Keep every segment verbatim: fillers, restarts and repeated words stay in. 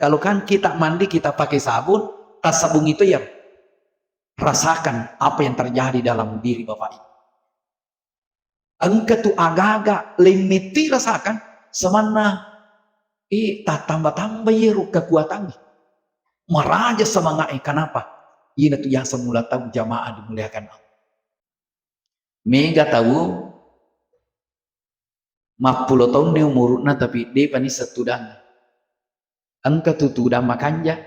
Kalau kan kita mandi, kita pakai sabun, tassabung itu ya rasakan apa yang terjadi dalam diri Bapak Ibu. Engka tu agaga lemmetti rasakan, semanna, eh, tattamba-tamba iyaro kekuatangnge. Maraja semangat, eh, kenapa? Ina tu yang semula tahu jamaah dimuliakan Allah. Mega tau mappulo taunni umuru'na, tapi de'pa nisseng tudanna. Engka tu tudang makanja.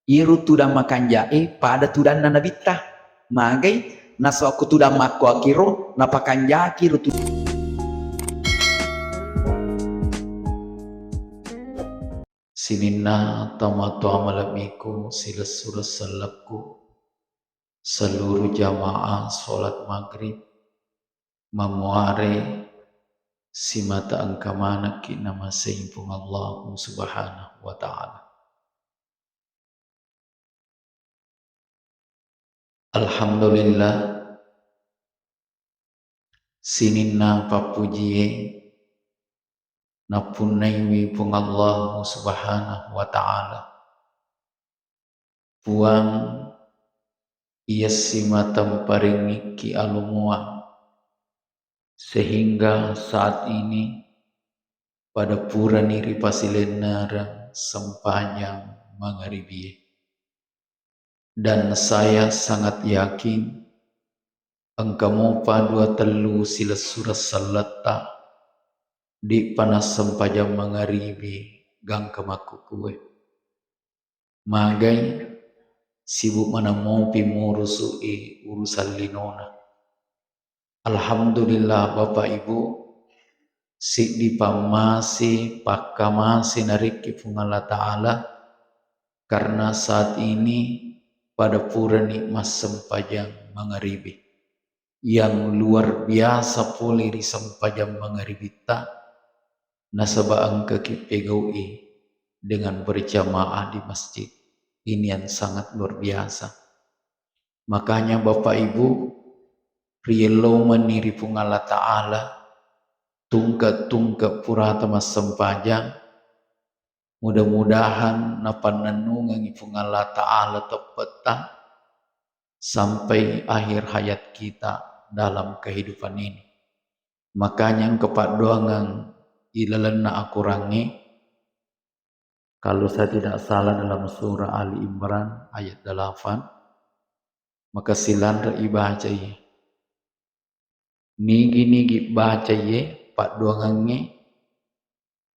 Iyaro tudang makanja'e pada tudanna Nabitta. Magai nasaba ko tudang makkuakiro napakanjaki ro tu-, Sininna tomatoa malemmiku, silessureng sellekku, seluruh jamaah sholat maghrib, mamuare simata engka manekki namasei Puang Allah Subhanahu wa Ta'ala. Alhamdulillah, sininna pappujie nappunnaiwi Puang Allah Subhanahu wa Ta'ala. Puang iya simata mparingikki alomoang, sehingga saat ini pada purani ripasilennareng sempajang mangaribie. Dan saya sangat yakin, engka mopa dua tellu silessureng selletta, de'pa nassempajang mangaribi gangka makkukue. Magai, sibuk maneng mopi murusu'i urusan linona. Alhamdulillah, Bapak Ibu, siddi pammase, pakkamase narekki Puang Allah Ta'ala, karena saat ini pada purani massempajang mangaribi. Yang luar biasa pole ri sempajang mangaribitta, nasaba engkaki pegau'i dengan berjamaah di masjid. Ini yang sangat luar biasa. Makanya Bapak Ibu, riellomenni ri Puang Allah Ta'ala, tungke-tungke purata massempajang, mudah-mudahan napannennungengi Puang Allah Ta'ala teppetta sampai akhir hayat kita dalam kehidupan ini. Makanya engka paddoangeng ilalenna akorangnge, kalau saya tidak salah dalam surah Ali Imran ayat delapan, maka silanre ibacai. Nigi-nigi bacai paddoangengnge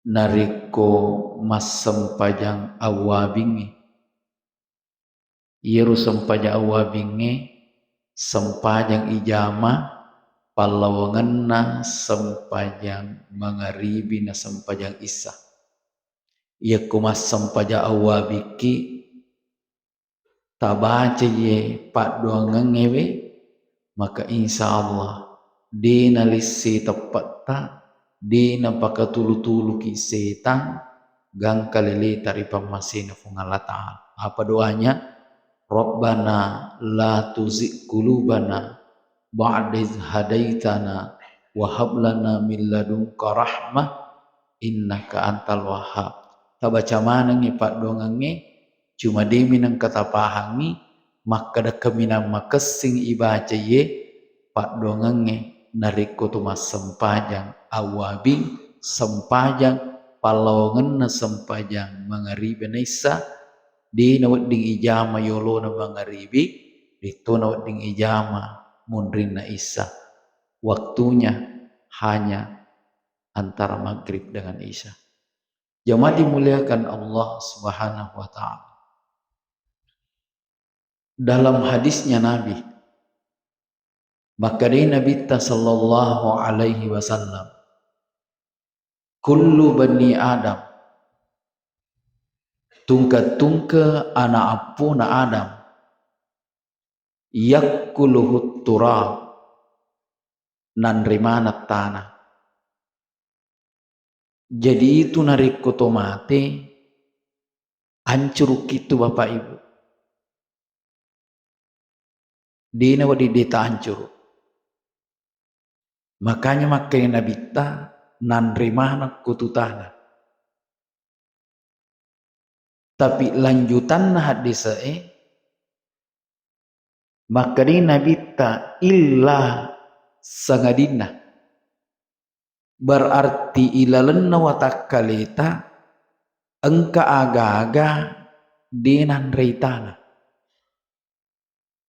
narekko massempajang awwabingnge. Iyaro sempajang awwabingnge, sempajang ijama, pallawangenna sempajang mangaribi na sempajang isya. Iyakko massempajang awwabikki, tabacaiye paddoangengngewe, maka insya Allah, de nalisse teppetta, de napakatulu-tuluki setang, gangka leleta ri pammasena Puang Allah Ta'ala. Apa doanya? Rabbana la tuzigh qulubana ba'da idh hadaitana wa hab lana min ladunka rahmah innaka antal wahhab. Tabaca manengngi paddoangengnge, cuma demi nengka tapahangngi, makkeda kaminang makessing ibaca iye paddoangengnge narekko to massempajang awwabing, sempajang pallawangenna sempajang mangaribi na isya, de nawedding ijama yolona mangaribi, de to nawedding ijama munrinna isya. Waktunya hanya antara maghrib dengan isya. Jamaah dimuliakan Allah Subhanahu wa Ta'ala. Dalam hadisnya Nabi, makkedai Nabitta sallallahu alaihi wasallam, "Kullu bani Adam," tungke-tungke ana appuna Adam, "yakuluhut turab," nanre maneng tana. Jadi itu narekko to mate, ancurukki tu Bapak Ibu. Dena wedding deta ancuru. Makanya makkeda Nabitta, nanre maneng ko tu tana. Tapi lanjutanna haddise'e, makkeda Nabitta, illa sangadinna. Berarti ilalenna watakkaleta engka aga-aga de nanreitana.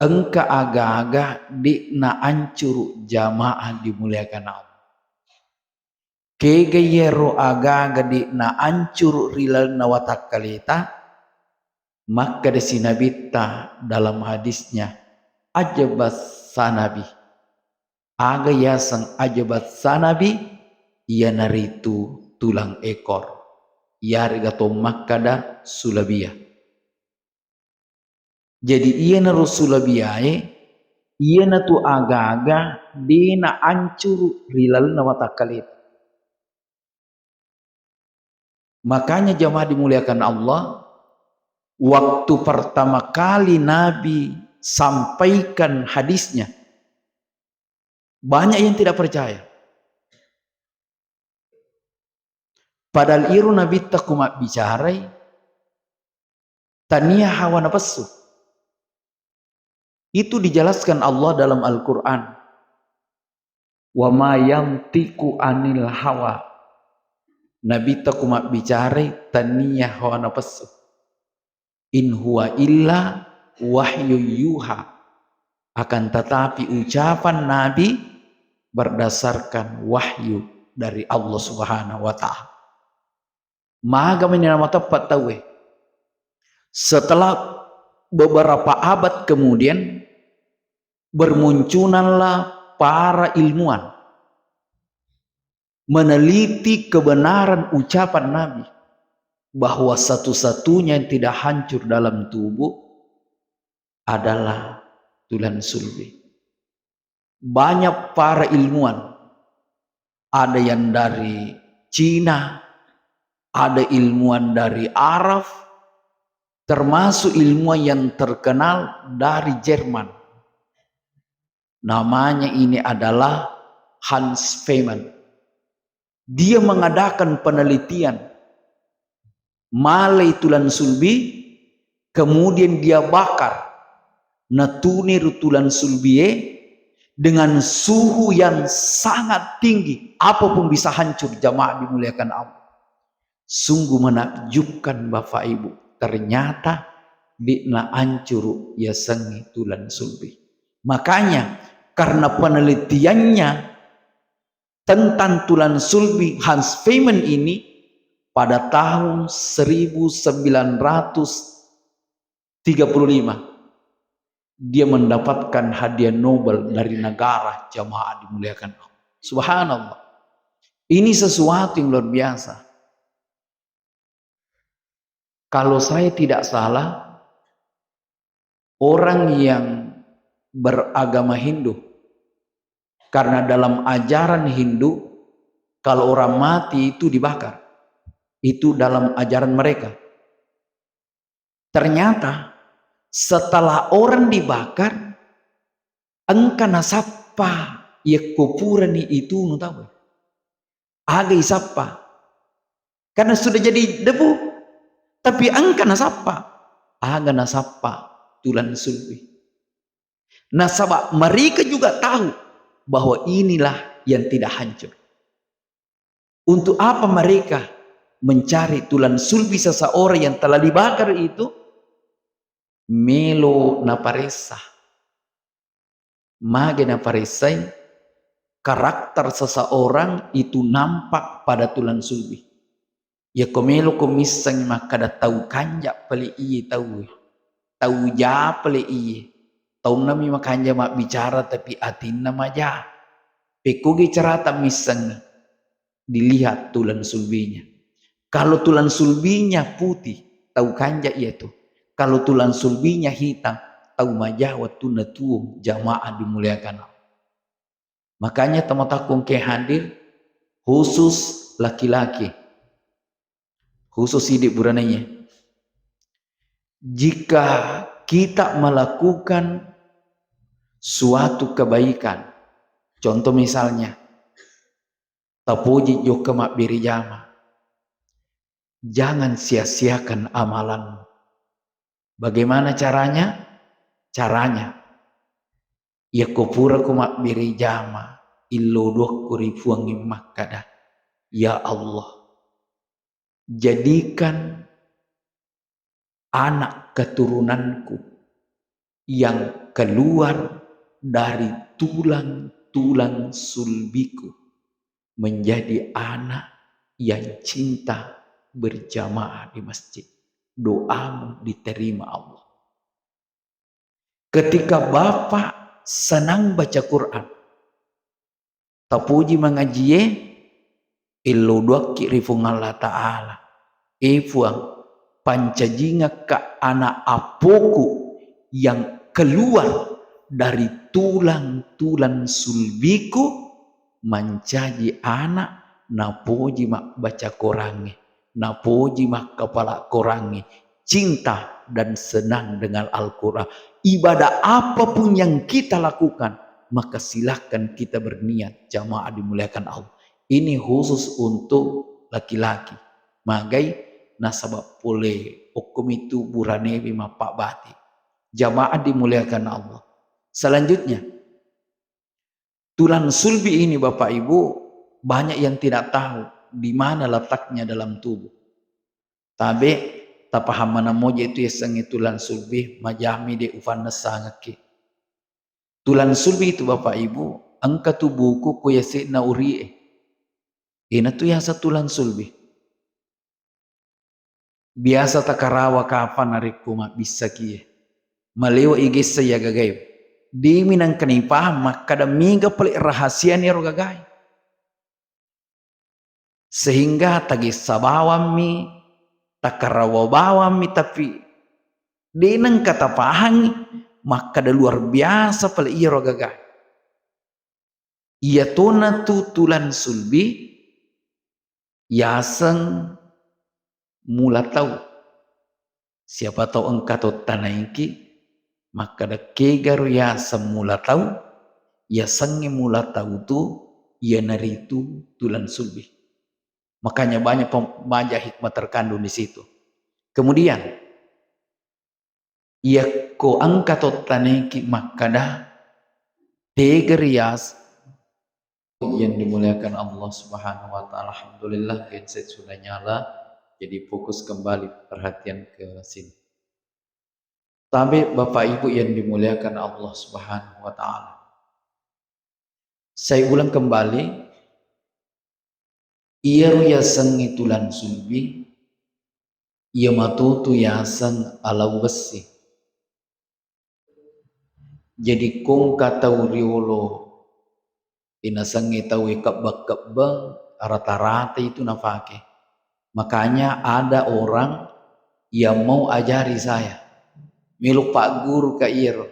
Engka aga-aga de'na ancuru, jamaah dimuliakan Allah. Kega iyaro aga-aga de'na ancuru ri lalenna watakkaleta? Makkedasi Nabitta dalam hadisnya, "Ajabas sanabi." Aga yaseng ajabas sanabi? Iyanaritu tulang ekor. Iyarega to makkeda sulabia. Jadi iyanaro sulabiae, iyanatu aga-aga de'na ancuru ri lalenna watakkaleta. Makanya jamaah dimuliakan Allah, waktu pertama kali Nabi sampaikan hadisnya, banyak yang tidak percaya. Padahal iro Nabitta ku mabbicarai, tania hawa napessu. Itu dijelaskan Allah dalam Al-Quran. "Wa ma yantiqu anil hawa." Nabitta ku mabbicarai tania hawa napessu. "In huwa illa wahyu yuha." Akan tetapi ucapan Nabi berdasarkan wahyu dari Allah Subhanahu wa Ta'ala. Maga meni namateppa tauwe. Setelah beberapa abad kemudian, bermunculanlah para ilmuwan meneliti kebenaran ucapan Nabi bahwa satu-satunya yang tidak hancur dalam tubuh adalah tulang sulbi. Banyak para ilmuwan, ada yang dari Cina, ada ilmuwan dari Arab, termasuk ilmuwan yang terkenal dari Jerman. Namanya ini adalah Hans Fehmann. Dia mengadakan penelitian, malai tulang sulbi, kemudian dia bakar, natuni ru tulang sulbie dengan suhu yang sangat tinggi, apapun bisa hancur, jamaah dimuliakan Allah. Sungguh menakjubkan Bapak Ibu, ternyata de'na ancuru yasengnge tulang sulbi. Makanya karena penelitiannya tentang tulang sulbi Hans Fehmann ini, pada tahun seribu sembilan ratus tiga puluh lima, dia mendapatkan hadiah Nobel dari negara, jamaah dimuliakan Allah. Subhanallah. Ini sesuatu yang luar biasa. Kalau saya tidak salah, orang yang beragama Hindu, karena dalam ajaran Hindu, kalau orang mati itu dibakar. Itu dalam ajaran mereka. Ternyata setelah orang dibakar, engka nasappa yakko purani itunu tauwe. Aga isappa? Karena sudah jadi debu. Tapi engka nasappa. Aga nasappa? Tulang sulbi. Nasaba mereka juga tahu bahwa inilah yang tidak hancur. Untuk apa mereka mencari tulang sulbi seseorang yang telah dibakar itu? Melo naparessa. Mage naparessai? Karakter seseorang itu nampak pada tulang sulbi. Yakko meloko misseng makkeda tau kanja pale iye tauwe, tau ja pale iye, taunna mi makanja mabbicara tapi atinna maja. Pekkogi carata misseng, dilihat tulang sulbinya. Kalau tulang sulbinya putih, tau kanja iya tu. Kalau tulang sulbinya hitam, tau maja wettunna tuo, jamaah dimuliakan Allah. Makanya tomatoakku engke hadir, khusus laki-laki, khusus idi buranaiye. Jika kita melakukan suatu kebaikan, contoh misalnya, tapoji jokka mabbere jama, jangan sia-siakan amalanmu. Bagaimana caranya? Caranya, yakko purako mabbere jama, illo duakku ri Puangnge makkada, "Ya Allah, jadikan anak keturunanku yang keluar dari tulang-tulang sulbiku menjadi anak yang cinta berjamaah di masjid." Doamu diterima Allah. Ketika Bapak senang baca Quran, tapuji mangajie, illo duakki ri Puang Allah Ta'ala. "Eh Puang, pancajingakka anak appoku yang keluar dari tulang-tulang sulbiku, mancaji anak napoji mabbaca Qurangnge, napoji makkapala Qurangnge, cinta dan senang dengan Al-Quran." Ibadah apapun yang kita lakukan, maka silakan kita berniat, jamaah dimuliakan Allah. Ini khusus untuk laki-laki. Magai nasaba pole okkomitu buranewi mappabbati. Jamaah dimuliakan Allah. Selanjutnya, tulang sulbi ini, Bapak Ibu, banyak yang tidak tahu di mana letaknya dalam tubuh. Tabe, tapaham maneng moje itu yasengnge tulang sulbi, majami de ufannessangekki. Tulang sulbi itu, Bapak Ibu, engka tu buku ko yase'na urie. Inatu yaseng tulang sulbi. Biasa takarawa kapang narekko mabbissaki e. Malewa igessa iya gagae. Demi nengka naipahang makkada mega pale rahasiana ero gagae. Sehingga tagessa bawammi, takarawa bawammi, tapi de nengka tapahangi makkada luar biasa pale iyaro gagae. Iyatona tu tulang sulbi yaseng mula tau. Siapa tau engka to tanaiki makkada kegaro yaseng mula tau, yasengnge mula tau tu iyanaritu tulang sulbi. Makanya banyak pem-, banyak hikmah terkandung di situ. Kemudian, iyakko engka to tanaiki makkada tega rias yang dimuliakan Allah Subhanahu wa Ta'ala. Alhamdulillah, genset sudah nyala. Jadi fokus kembali perhatian ke sini. Tabe Bapak Ibu yang dimuliakan Allah Subhanahu wa Ta'ala. Saya ulang kembali, iyaro yasengnge tulang sulbi, iya matotu yaseng alau bessi. Jadi kongka tau riolo inasengnge tau e kebbeng-kebbeng, rata-rata itu napake. Makanya ada orang yang mau ajari saya, melo pagguru ka iyaro.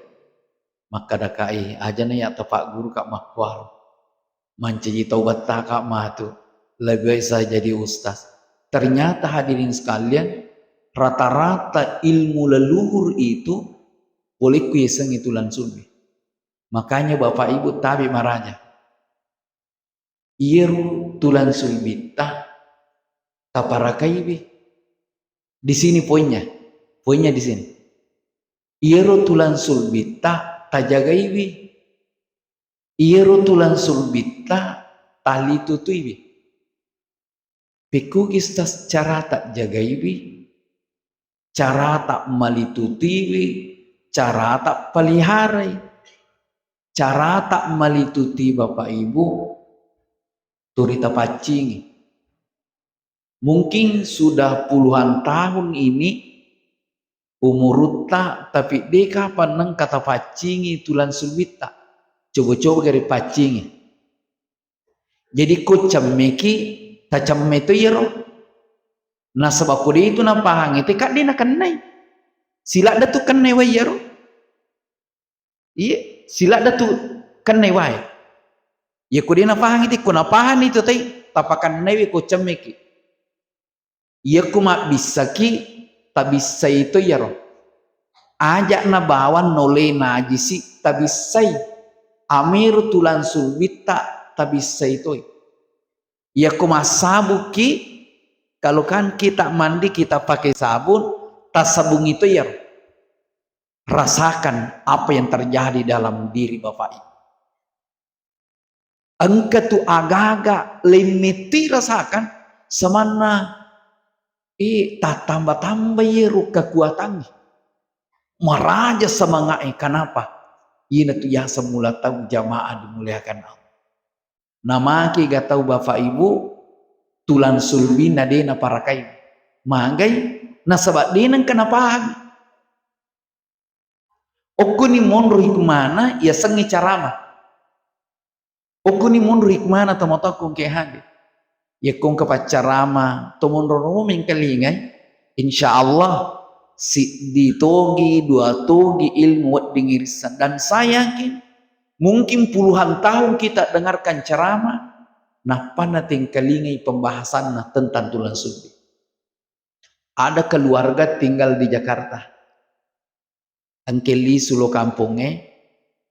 Makkada ka e, aja na ya tapagguru ka makkuaro. Mancaji tau battaka matu, lebih baik saya jadi ustaz. Ternyata hadirin sekalian, rata-rata ilmu leluhur itu polekku yasengnge tulang sulbi. Makanya Bapak Ibu tabe maraja. Iyaro tulang sulbitta taparakaiwi. Di sini poinnya. Poinnya di sini. Iyaro tulang sulbitta tajagaiwi. Iyaro tulang sulbitta talitutuiwi. Pekkugi stas carata jagaiwi, carata malitutiwi, carata paliharai, carata malituti Bapak Ibu, turi tapaccingi. Mungkin sudah puluhan tahun ini umurutta, tapi de kapang nengka tapaccingi tulang sulbitta. Coba-coba gari paccingi. Jadi ko cemmeki, tacemme to iyaro. Nasaba ko de itu napahangi te kadde nakennai. Siladda tu kennai wae iyaro. Iye, siladda tu kennai wae. Iya ko de napahangi te, ko napahanni to tai, tapakennaiwi ko cemmeki. Iyakko mabbissaki, tabissai to iyaro. Aja'na bawang nole najisi, tabissai. Amiro tulang sulbitta, tabissai toi. Iyakko massabukki, kalau kan kita mandi, kita pakai sabun, tassabungi to iyaro. rasakan apa yang terjadi dalam diri Bapak Ibu. Engka tu agaga lemmetti rasakan, samanna, eh, tattamba-tamba iyaro kekuatangnge. Maraja semangatnya. Kenapa? Ina tu yaseng mula tau, jamaah dimuliakan Allah. Namake ga tau Bapak Ibu, tulang sulbinna de naparakai. Magai, nasaba de nengka napahang. Okkoni monro hikmana, yasengnge carama. Okkoni monro hikmana tomatoakku engke hadir. Yakko engka paccarama, to monro-ro mengkalingai, insya Allah, siddi togi, dua togi ilmu wedding irisseng. Dan saya yakin, mungkin puluhan tahun kita dengarkan ceramah, nappanna tengkalingai pembahasanna tentang tulang sulbi. Ada keluarga tinggal di Jakarta. Engke lisu lo kampongnge,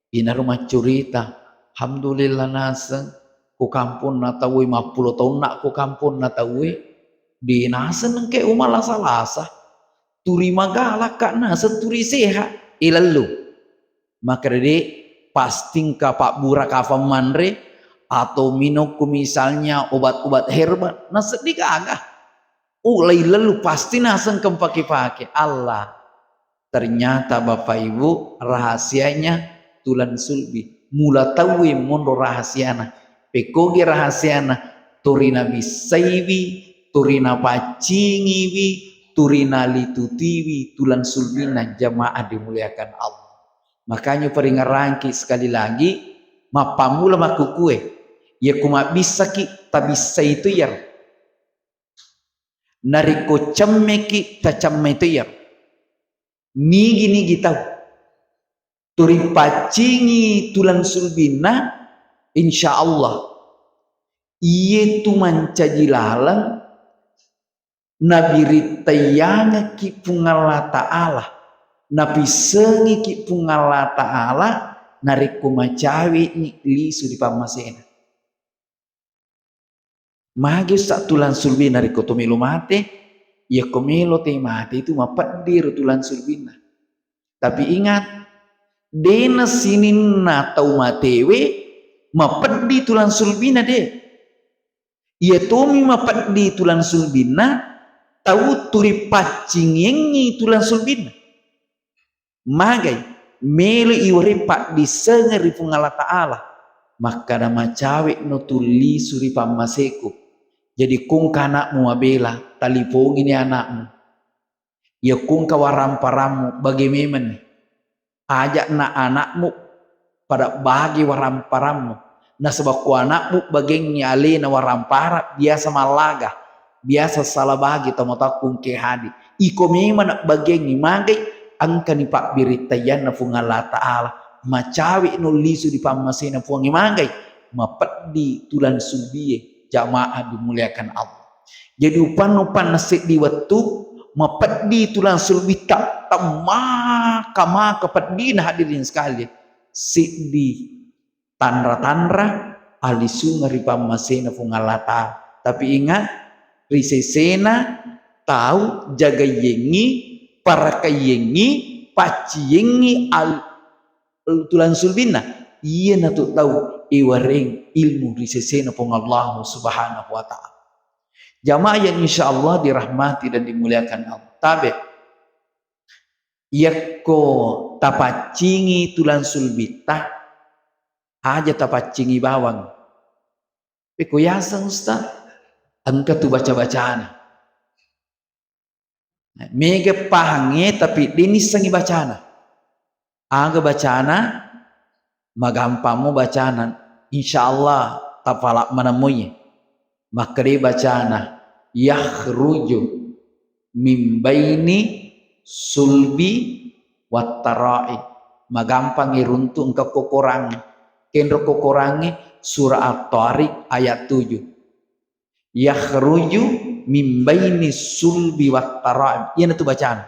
inaro maccurita, "Alhamdulillah naseng, ko kamponna tauwe, mappulo taunna ko kamponna tauwe, de naseng engke umalasa-lasa. Turi magalakka naseng, turi sehat." Ilellu. Makkeda, "De, pasti engka pabbura kafang manre, atau minumku misalnya obat-obat herbal." Naseddi gaga. Ulai lellu pasti naseng engka mpake-pake. Allah. Ternyata Bapak Ibu, rahasianya tulang sulbi. Mula tauwe monro rahasiana. Pekkogi rahasiana, turi nabissaiwi, turi napaccingiwi, turi nalitutiwi tulang sulbinna, jamaah dimuliakan Allah. Makanya peringerangki sekali lagi, mappammula makkukue, yakko mabbissaki, tabissai tu iyaro. Narekko cemmeki, tacemmai to iyaro. Nigi-nigi tau turi paccingi tulang sulbinna, insya Allah, iyetu mancaji laleng nabirittayangekki Puang Allah Ta'ala, napissengiki Puang Allah Ta'ala, narekko macawe'ni lisu ri pammasena. Magi ussa tulang sulbi narekko to melo mate? Yakko melo te mate itu mapeddi ro tulang sulbinna. Tapi ingat, dena sininna tau matewe mapeddi tulang sulbina, de. Iya tomi mapeddi tulang sulbinna, tau turi paccingengi tulang sulbinna. Magai, melo iwereng paddissengeng ri Puang Allah Ta'ala. Makkada, "Macawe no tu lisu ri pammaseku." Jadi, kungka anakmu mabela, talipongini anakmu. Iya kungka waramparammu, bage memenni. Aja'na anakmu pada bage waramparammu. Nasaba ko anakmu bagengngi alena warampara, biasa mallaga, biasa sala bage tomatoakku engke hadir. Iko memang nabbagengngi, magai engkani pabbirittayanna Puang Allah Ta'ala. Macawe no lisu di pammasena Puangnge, magai mapeddi tulang sulbie, jamaah dimuliakan Allah. Jadi upanna-upanna seddi wettu mapeddi tulang sulbitta, temmaka-maka peddina hadirin sekalian. Seddi tanra-tanra alisungeng ri pammasena Puang Allah Ta'ala. Tapi ingat, ri sesena tau jagaiyengngi, parakaiyengngi, pacciyengngi al-, tulang sulbinna. Iyanatu tau iwareng ilmu ri sesena Puang Allah Subhanahu wa Ta'ala. Jamaah yang insya Allah dirahmati dan dimuliakan Allah. Tabe. Yakko tapaccingi tulang sulbitta, aja tapaccingi bawang. Pekko yaseng, Ustaz? Engka tu baca-bacana. Mega pahangnge, tapi denissengi bacana. Aga bacana? Magampammu bacana. Insya Allah tapala manemmui. Makkeda bacana, "Yakhruju min baini sulbi wattara'i." Magampangngi runtu engka kokorangnge. Kenro kokorangnge, surah At-Tariq ayat tujuh. "Yakhruju min baini sulbi wattara'i." Iyanatu bacana.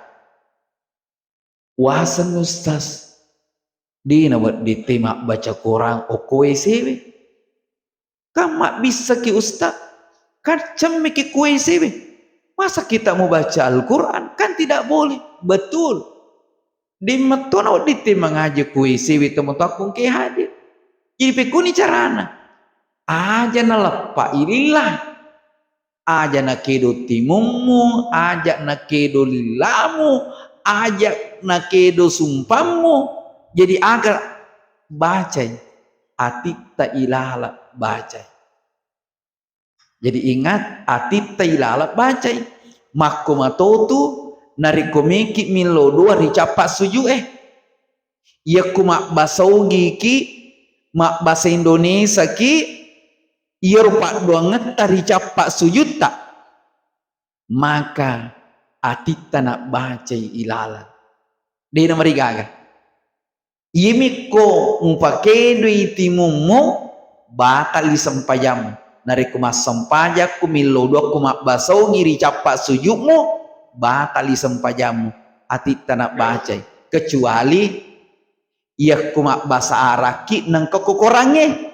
Waseng, Ustaz. Dina wedding te mabbaca Quran okko W C we. Kan mabbissaki, Ustaz. Kan cemmeki ko W C we. Masa kita mau baca Al-Quran? Kan tidak boleh. Betul. De'na metto nawedding te mangaji ko W C we tomatoakku engkae hadir. Jadi pekkoni carana? Aja naleppai lillah. Aja nakedo timummu, aja nakedo lillamu, aja nakedo sumpammu. Jadi aga? Bacai. Atitta ilala bacai. Jadi ingat, atitta ilala bacai. Makko matotu narekko meki millau doa ricappa sujud e. Iyakku mabbasa Ogi ki, mabbasa Indonesia ki, iyaro paddoangetta ricappa sujutta, maka atitta nabbacai ilalang. De'na marigaga. Iyemikko mupakedoi timummu, batali sempajammu. Narekko massempajakku millau doakku mabbasa Ogi ricappa sujudmu, batali sempajammu. Atitta nabbacai. Kecuali iyakko mabbasa Arabki nengka kokorangnge.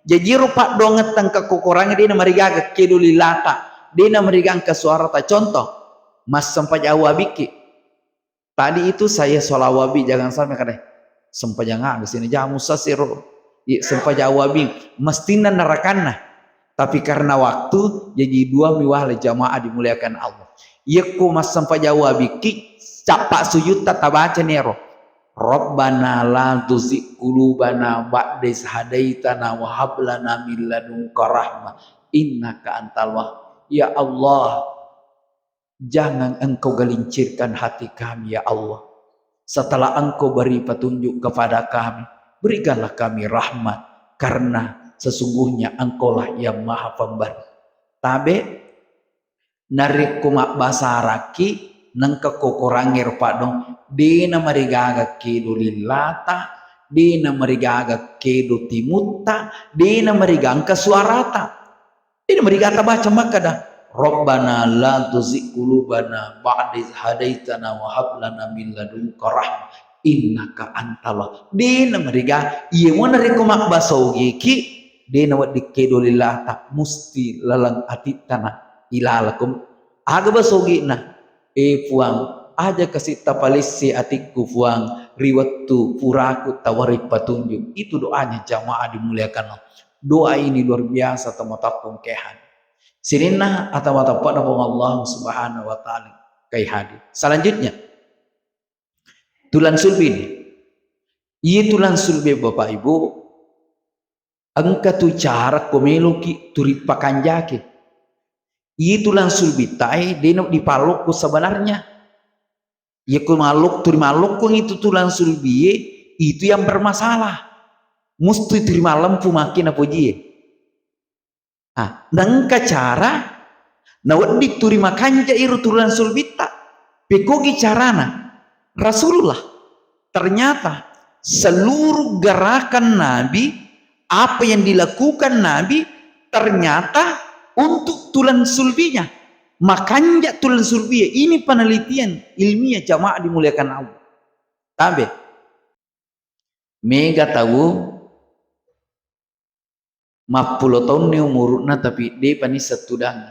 Jaji ero paddoangetta engka kokorangnge de'na marigaga kedo lillata, de'na marigaga engka suarata. Contoh, massempajang awwabikki. Tadi itu saya sholawat bi, jangan sampai kadai sempajang aga sini jamu sasero. Iya, sempajang awwabing mestinna narakanna. Tapi karena waktu, jaji dua mi wale jamaah dimuliakan Allah. Iyakko massempajang awwabikki, cappa sujutta tabaca nero. Rabbana la tuzigh qulubana ba'da idz hadaitana wa hab lana min ladunka rahmah innaka antal wahhab. Ya Allah, jangan Engkau gelincirkan hati kami, ya Allah. Setelah Engkau beri petunjuk kepada kami, berikanlah kami rahmat, karena sesungguhnya Engkaulah yang Maha Pemberi. Tabe, narekko mabbasa Arabki, nengka kokorangnge ro paddoang, de'na marigaga kedo lillata, de'na marigaga kedo timutta, de'na marigaga engka suarata. De'na marigaga baca makkeda, "Rabbana la tuzigh qulubana ba'da idz hadaitana wa hab lana min ladunka rahmah innaka antal wahhab." De'na marigaga, iya mo narekko mabbasa Ogiki, de'na wedding kedo lillata, musti laleng atittana ilalakum. Aga basa Ogina? E Puang, aja kasi tapalesse atikku, Puang, ri wettu puraku tawari patunjuk. Itu doanya jamaah dimuliakan Allah. Doa ini luar biasa, tomatoakku engkae hadir. Sininna ata mateppe'na Puang Allah Subhanahu wa Ta'ala engkae hadir. Selanjutnya, tulang sulbi ini. Iya tulang sulbi, Bapak Ibu, engka tu cara ko meloki tu ripakanjaki. Iya tulang sulbitta e, de'na dipallokko sebenarnya. Iya ko mallok-, tu rimallokkongi tu tulang sulbie, itu yang bermasalah. Musti tu rimallempu makkeda napojie. Ah, nengka cara nawedding tu rimakanja iro tulang sulbitta. Pekogi carana? Rasulullah. Ternyata seluruh gerakan Nabi, apa yang dilakukan Nabi, ternyata untuk tulang sulbinya. Makanja tulang sulbinya. Ini penelitian ilmiah, jamaah dimuliakan Allah. Tabe. Mega tau mappulo taunni umuru'na, tapi de'pa nisseng tudang.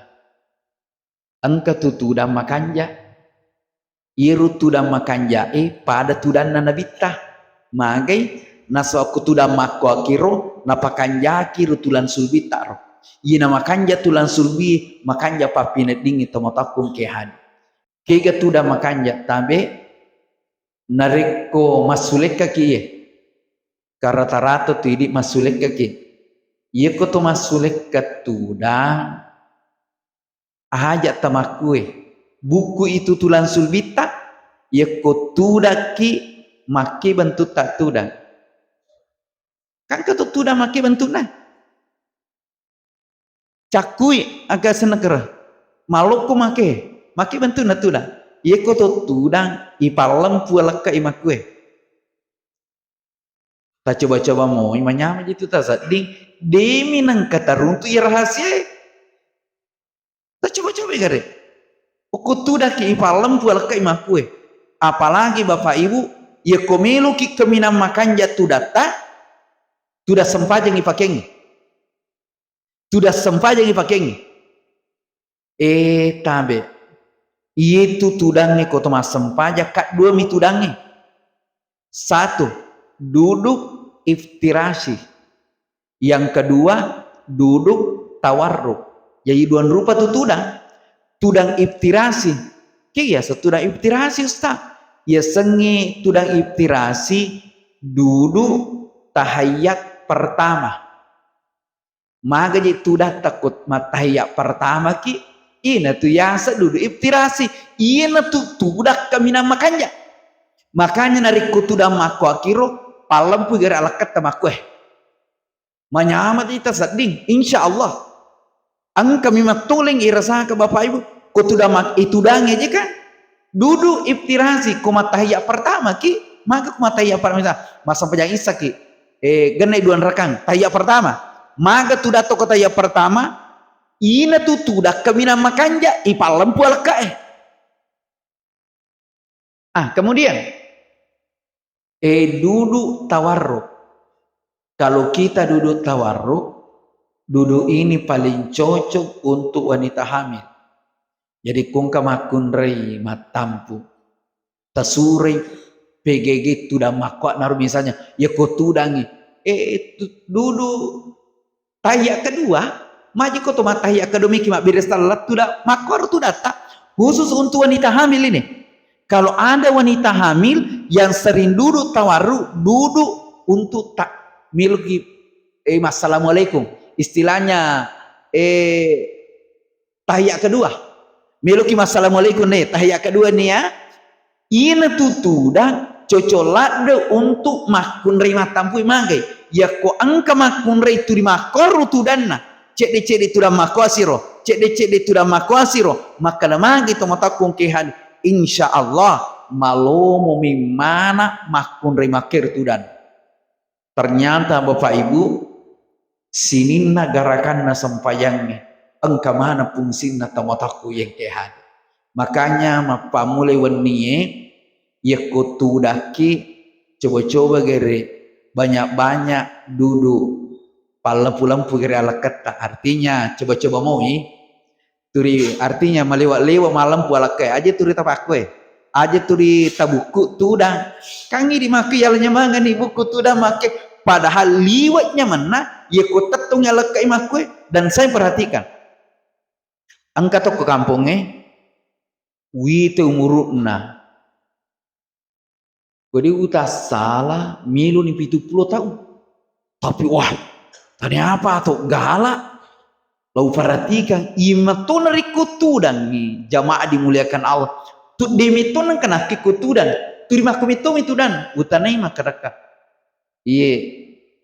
Engka tu tudang makanja. Iyaro tudang makanja e pada tudanna nabitta. Magai? Nasaba ko tudang makkuakiro napakanjaki ro tulang sulbitta ro. Iya namakanja tulang sulbi, makanja pappineddingngi tomatoakku engkae hadir. Kega tudang makanja? Tabe, narekko massulekkaki iye, karata-rata tu idi massulekkaki. Iyako to massulekka tudang, aja tamakkue, bukku itu tulang sulbitta, iyako tudakki makke bentutta tudang. Kan engka to tudang makke bentukna. Cakkui aga senekere. Malokko makke, makke bentukna tudang. Iyako to tudang ipallempu alekka i makkue. Tacoba-coba moi manyameng ji tu tasedding, demi nengka taruntu i rahasia e. Tacoba-coba gare. Okko tudakki ipallempu alekka i makkue. Apalagi Bapak Ibu, iyako meloki kaminang makanja tudatta, tudang sempajang ipakengngi. Tudang sempajang ipakengngi. Eh, tabe. Iyetu tudangnge ko to massempajang, kadduami tudangnge. Satu, duduk iftirasi. Yang kedua, duduk tawarruk. Jadi dua rupa tu tudang. Tudang iftirasi. Ke yaseng tudang iftirasi, Ustaz? Yasengnge tudang iftirasi duduk tahiyat pertama. Maga je tudang takut mattahiyat pertama ki, ina tu yaseng duduk iftirasi. Ina tu tudang kaminang makanja. Makanya narekko tudang makkuakiro, pallempu gare alekketta makku eh. Manyameng ita sedding, insya Allah. Engkami mattoleng irasaka Bapak Ibu, ko tudang mak-, itudangi aja kan? Duduk iftirasi, ko mattahiyat pertama ki, maka ko mattahiyat pertama, misal, massempajang isya ki, eh, genne dua rakang, tahiyat pertama, maka tudang to ko tahiyat pertama, ina tu tudang kaminang makanja, ipallempu alekka eh. Ah, kemudian, eh, duduk tawarruk. Kalau kita duduk tawarruk, duduk ini paling cocok untuk wanita hamil. Jadi, ko engka makkunrai mattampu, tasuroi P G G tudang makkuak naro misalnya, ya ko tudangi, eh, tu-, duduk tahiyat kedua, maji ko to mattahiyat kedua miki mabbere sallat tudang, makkuaro tudatta khusus untuk wanita hamil ini. Kalau ada wanita hamil yang sering duduk tawarruk, duduk untuk tak miluki, eh, assalamualaikum. Istilahnya, eh, tahiyat kedua. Meloki massalamualaikum nih, tahiyat kedua nih ya. Ina tu tudang cocok ladde untuk makkunrai mattampui magai. Yakko engka makkunrai tu rimakkuaro tudanna, cedde-cedde tudang makkuasiro, cedde-cedde tudang makkuasiro, makkeda magi to matakkung ke hadis, insya Allah malomo mimmana makkunrai makkero tudan. Ternyata, Bapak Ibu, sininna garakanna sempayangnge engka maneng fungsinna tau matakku yengke hade. Makanya, mappammulai wennie, yakko tudakki, coba-coba gere banyak-banyak duduk pallempu-lempu gere aleketta. Artinya, coba-coba moi. Turi, artinya malewa-lewa malempu alekkae, aja turi tapakkoe, aja turi tabukku tudang. Kangi di makku yalanya mangani bukku tudang makke, padahal liwat nyamenna, yeko tettung alekkai makkue. Dan saya perhatikan, engka tokko kampongnge, wite umurukna, Jadi utassala, miluni pitu pulo taung. Tapi, wah, tania apa to gala? Lau perhatikan, imatona rikko tudangi jamaah dimuliakan Allah. Tu demetona kena kikko tudang. Turi makko metto mi tudang. Utanai makkedaka. Iye,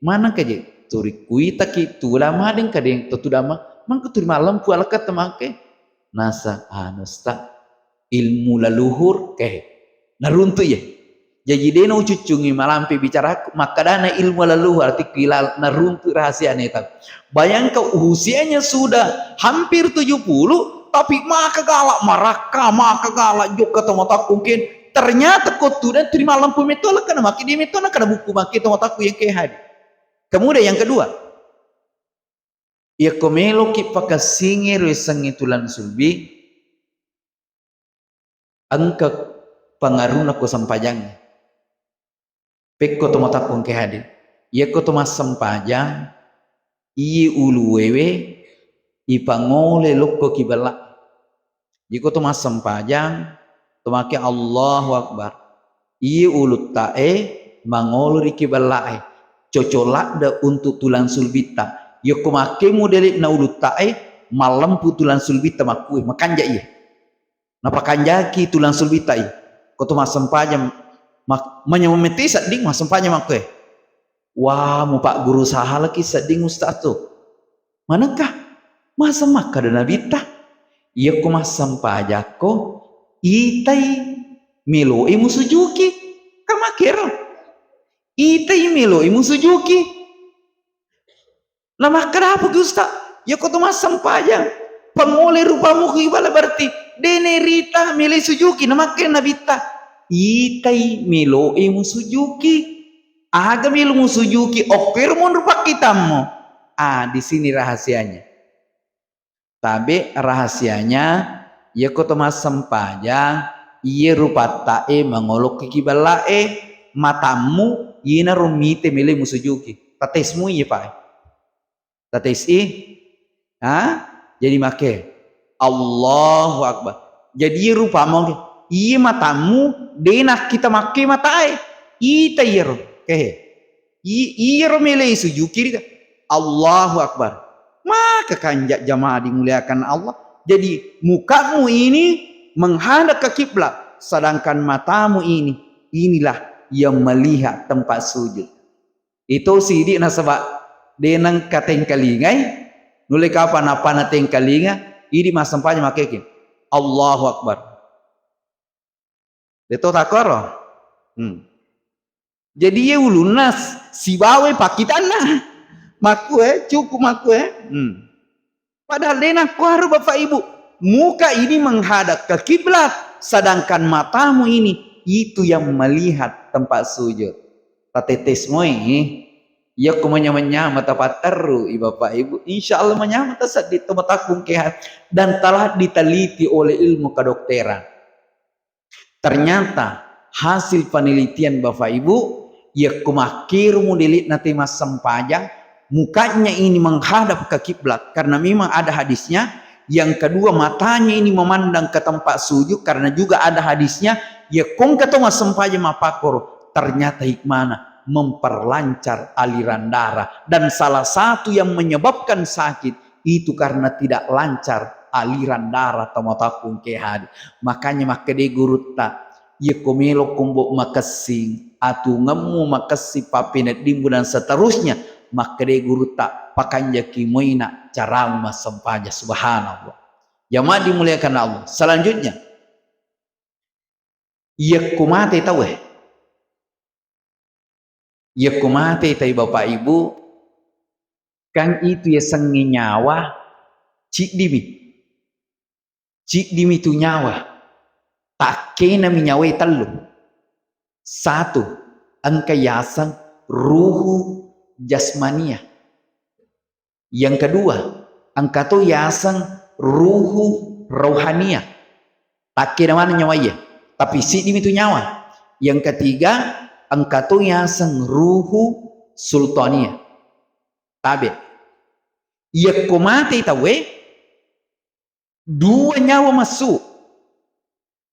maneng kaje? Turi kuitaki tudang madeng kadeng to tudang ma-, mangko turi malempu alakka temake. Nasa anu sta ilmu leluhur ke. Naruntu iye. Jaji dena ucuccungi malampe bicaraku, makkadana ilmu leluhur, artiku ilal, naruntu rahasia neta. Bayangkan usianya sudah hampir tujuh puluh, tapi maka galak marakka, maka galak jokka to matakkungkin. Ternyata ko tudang turi malempu metto lekkana maki di metto na kada buku maki to matakku yang ke hadi. Kemudian yang kedua, yakko meloki pakassingi ro yasengnge tulang sulbi, engka pengaruhna ko sempajangnge. Pekko to matakkung ke hadir. Yakko to massempajang, iye uluewe ipangole lokko kibella. Iko to massempajang, to make Allahu Akbar. Iye ulutta'e mangolo ri kibellae. Cocok ladde untuk tulang sulbitta. Yokko makkemu delikna ulutta'e, mallempu tulang sulbitta makkue, makanja iye. Napakanjaki tulang sulbitta iye. Ko to massempajang, mak-, manyameng metti sedding massempajang makkue. Wah, mupagguru sahalaki sedding ustaz tu. Manengka? Masa makkeda Nabitta, iyakko massempajakko, itai meloe musujuki. Kan makkero. Itai meloe musujuki. Namakkedapoki ustaz, iyakko to massempajang, pangole rupamu ku ibala berarti dene rita mele sujuki. Namakkeda Nabitta, itai meloe musujuki. Aga melo musujuki, okkero monro pakkitammu. Ah, di sini rahasianya. Tabe rahasianya, iyako to massempajang, iye rupatta'e mangolokki kibellae, matammu, iyanaro mite mele musujuki. Tates mui, Pak. Tates i. Ha? Jadi make, Allahu Akbar. Jadi rupa mongke. Iya matammu, de nakkita makke matae. Ita iyaro. Kehe. I-, iyaro mele sujuki rita. Allahu Akbar. Maka kanja jamaah dimuliakan Allah. Jadi mukamu ini menghadap ke kiblat, sedangkan matamu ini, inilah yang melihat tempat sujud. Itu sidi nasaba de nengka tengkalingai, nulle kapang napana tengkalinga, idi massempajang makkeke, Allahu Akbar. De to takkoro. Hmm. Jadi ye ulunna s-, sibawa pakkitanna. Makkue, cukup makkue. Hmm. Padahal de nakkuaro Bapak Ibu, muka ini menghadap ke kiblat, sedangkan matamu ini itu yang melihat tempat sujud. Tatetes moi, yakko manyameng-nyameng tapatterru i Bapak Ibu, insya Allah manyameng tasedding to matakkung kehat dan telah diteliti oleh ilmu kedokteran. Ternyata hasil penelitian Bapak Ibu, yakko makkiro mudelik nate massempajang, mukanya ini menghadap ke kiblat karena memang ada hadisnya. Yang kedua, matanya ini memandang ke tempat sujud karena juga ada hadisnya. Yakko engka to massempajang mappakkoro, ternyata hikmana memperlancar aliran darah. Dan salah satu yang menyebabkan sakit itu karena tidak lancar aliran darah tomatoakku engke hadir. Makanya makkede gurutta, yakko melo kombo makessing, atungemmu makessing, pappeneddimmu dan seterusnya, makkede gurutta, pakanjaki moina caramu massempajang. Subhanallah. Jamaah dimuliakan Allah. Selanjutnya, yakko mate tauwe. Yakko mate tai Bapak Ibu, kan itu yasengnge nyawa ciddimi. Ciddimi tu nyawa. Takkenami nyawae tellu. Satu, engka yaseng ruhu jasmania. Yang kedua, engka to yaseng ruhu rauhania. Takkena maneng nyawae, tapi siddimi tu nyawa. Yang ketiga, engka to yaseng ruhu sultania. Tabe. Yakko mate tauwe, dua nyawa massu.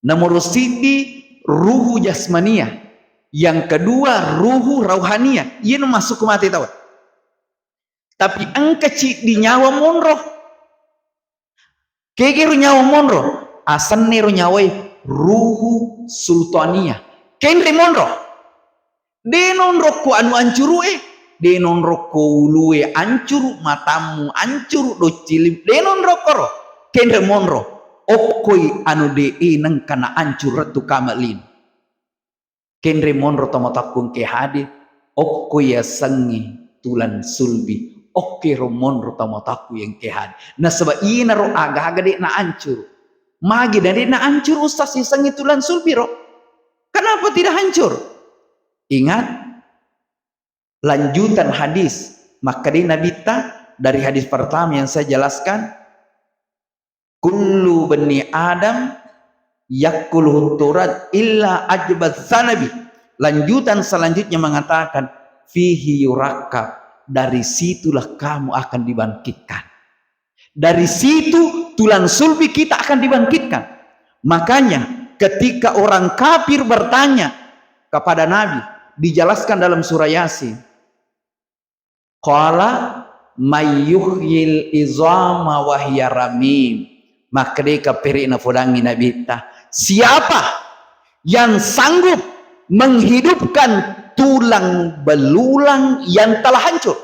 Nomoro siddi ruhu jasmania, yang kedua ruhu rauhania. Iyana massu ko mate tauwe. Tapi engka ciddi nyawa monro. Kegero nyawa monro, asennero nyawae ruhu sultania. Kenre monro. De nonrokko anu ancurue, de nonrokko ulue ancuru, matammu ancuru, doccilim, de nonrokkoro. Kenre monro, okkoi anu de e nengka na ancuru rettu kama lino. Kenre monro tomatoakku engke hadir, okko yasengnge tulang sulbi, okkero monro tomatoakku engke hadir. Nasaba inaro aga-aga de na ancuru. Magi na de na ancuru, Ustaz, yasengnge tulang sulbi ro? Kenapa tidak hancur? Ingat, lanjutan hadis, makkeda Nabitta dari hadis pertama yang saya jelaskan, "Kullu bani Adam yakuluhu turat illa ajbas sanabi." Lanjutan selanjutnya mengatakan, "Fihi yurakab." Dari situlah kamu akan dibangkitkan. Dari situ tulang sulbi kita akan dibangkitkan. Makanya ketika orang kafir bertanya kepada Nabi, dijelaskan dalam surah Yasin, "Qala may yuhyil izama wa hiya ramim." Makkeda kapere napodangi Nabitta, "Siapa yang sanggup menghidupkan tulang belulang yang telah hancur?"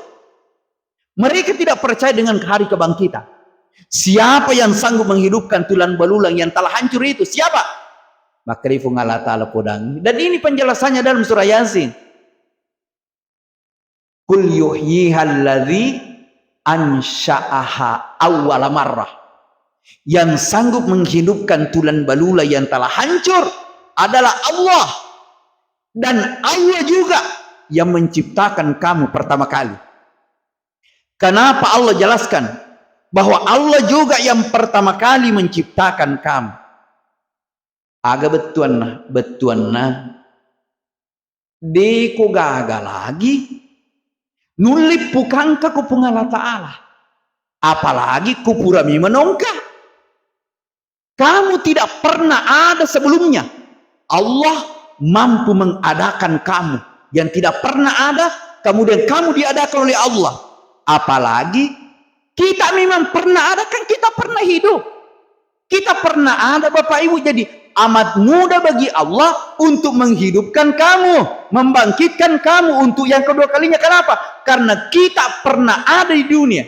Mereka tidak percaya dengan hari kebangkitan. Siapa yang sanggup menghidupkan tulang belulang yang telah hancur itu? Siapa? Makkeda Puang Allah Ta'ala podangi. Dan ini penjelasannya dalam surah Yasin. "Qul yuhyiha alladzi ansya'aha awwala marrah." Yang sanggup menghidupkan tulang belulang yang telah hancur adalah Allah. Dan Allah juga yang menciptakan kamu pertama kali. Kenapa Allah jelaskan bahwa Allah juga yang pertama kali menciptakan kamu? Aga bettuanna, bettuanna Deko gaga lagi, nullippukangka ko Puang Allah Ta'ala. Apalagi ko purami menongka. Kamu tidak pernah ada sebelumnya. Allah mampu mengadakan kamu yang tidak pernah ada, kemudian kamu diadakan oleh Allah. Apalagi kita memang pernah ada, kan kita pernah hidup. Kita pernah ada, Bapak Ibu. Jadi, amat mudah bagi Allah untuk menghidupkan kamu, membangkitkan kamu untuk yang kedua kalinya. Kenapa? Karena kita pernah ada di dunia.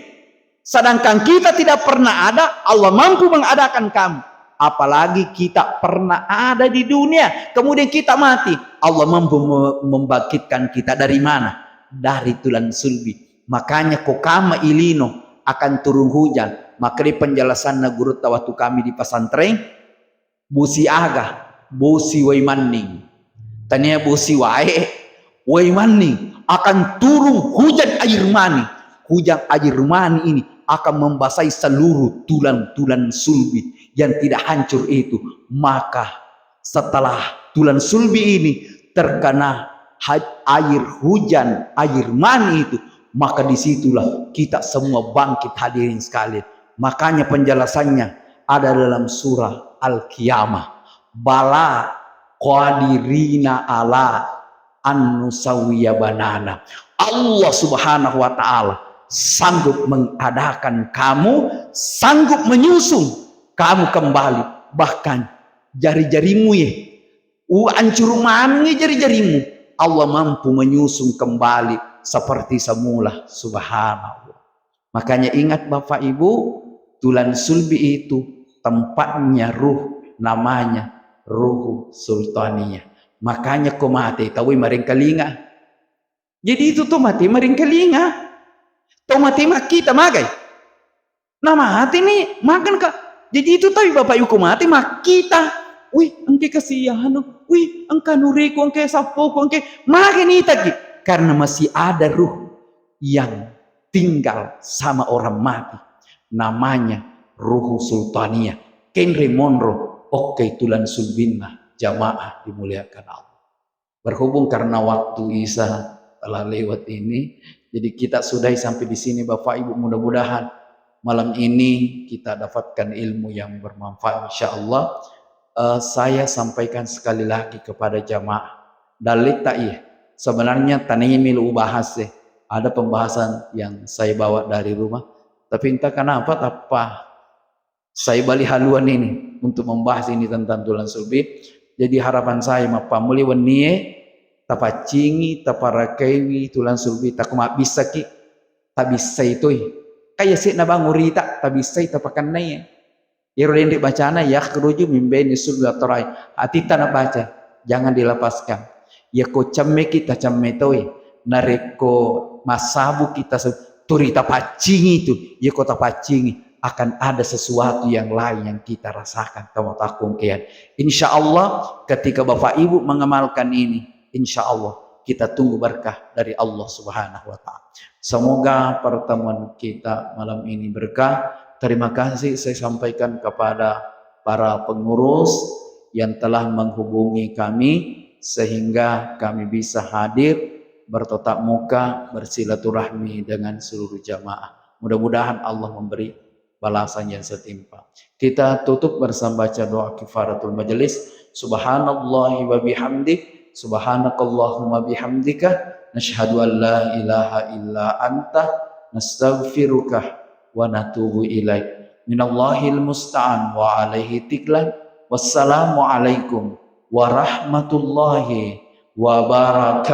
Sedangkan kita tidak pernah ada, Allah mampu mengadakan kamu. Apalagi kita pernah ada di dunia, kemudian kita mati, Allah mampu me-, membangkitkan kita dari mana? Dari tulang sulbi. Makanya ko kama ilino akan turun hujan, makanya penjelasanna gurutta waktu kami di pesantren, bosi aga, bosi wai manning. Tania bosi wae, wai manning, akan turun hujan air mani. Hujan air mani ini akan membasahi seluruh tulang-tulang sulbi yang tidak hancur itu. Maka setelah tulang sulbi ini terkena ha-, air hujan, air mani itu, maka disitulah kita semua bangkit, hadirin sekalian. Makanya penjelasannya ada dalam surah Al-Qiyamah. Bala qadirina ala an nusawwiya banana. Allah Subhanahu wa Ta'ala sanggup mengadakan kamu, sanggup menyusun kamu kembali. Bahkan jari-jarimu ye, u-, ancuru manengngi jari-jarimu, Allah mampu menyusun kembali seperti semula. Subhanallah. Makanya ingat Bapak Ibu, tulang sulbi itu tempatnya ruh, namanya ruhu sultaniyah. Makanya ko mate tau marengkalinga. Jadi itu to mate marengkalinga. To mate makkita magai. Nah, mate ni makan ka. Jadi itu tau Bapak Ibu ko mate makkita. Wih, engke kasihan. Wih, engka nuriku, engke sappoku, engke magai ni tagi. Karena masih ada ruh yang tinggal sama orang mati, namanya ruhu sultaniyah. Kenre monro, oke, tulang sulbinna, jamaah dimuliakan Allah. Berhubung karena waktu Isya telah lewat ini, jadi kita sudahi sampai di sini, Bapak Ibu. Mudah-mudahan malam ini kita dapatkan ilmu yang bermanfaat, insya Allah. Eh, saya sampaikan sekali lagi kepada jamaah, dalil tak iya. Sebenarnya tania melo ubahas, eh, ada pembahasan yang saya bawa dari rumah, tapi entah kenapa tappa saya bali haluan ini untuk membahas ini tentang tulang sulbi. Jadi harapan saya, mappammuli wennie tapaccingi, taparakaiwi tulang sulbi, takko mabbissaki, tabissai toi. Kaya se'na bang urita, tabissai, tapakennai. Iyaro denre bacana, yakhruju min baini sulbi wat tara'ib. Atitta nabaca, jangan dilepaskan. Iyako cemmeki, tacamme toi. Narekko massabuki, tasu-, turi tapaccingi tu. Iyako tapaccingi, akan ada sesuatu yang lain yang kita rasakan. Tau matakkungkean. Insya Allah, ketika Bapak Ibu mengamalkan ini, insya Allah kita tunggu berkah dari Allah Subhanahu wa Ta'ala. Semoga pertemuan kita malam ini berkah. Terima kasih saya sampaikan kepada para pengurus yang telah menghubungi kami sehingga kami bisa hadir bertatap muka, bersilaturahmi dengan seluruh jamaah. Mudah-mudahan Allah memberi balasan yang setimpal. Kita tutup bersama baca doa kifaratul majelis. Subhanallahi wa bihamdik, subhanakallahumma bihamdika, nashhadu an la ilaha illa anta, nastaghfiruka wa natubu ilaik. Minallahil musta'an wa alaihi tiklan. Wassalamualaikum warahmatullahi wabarakatuh.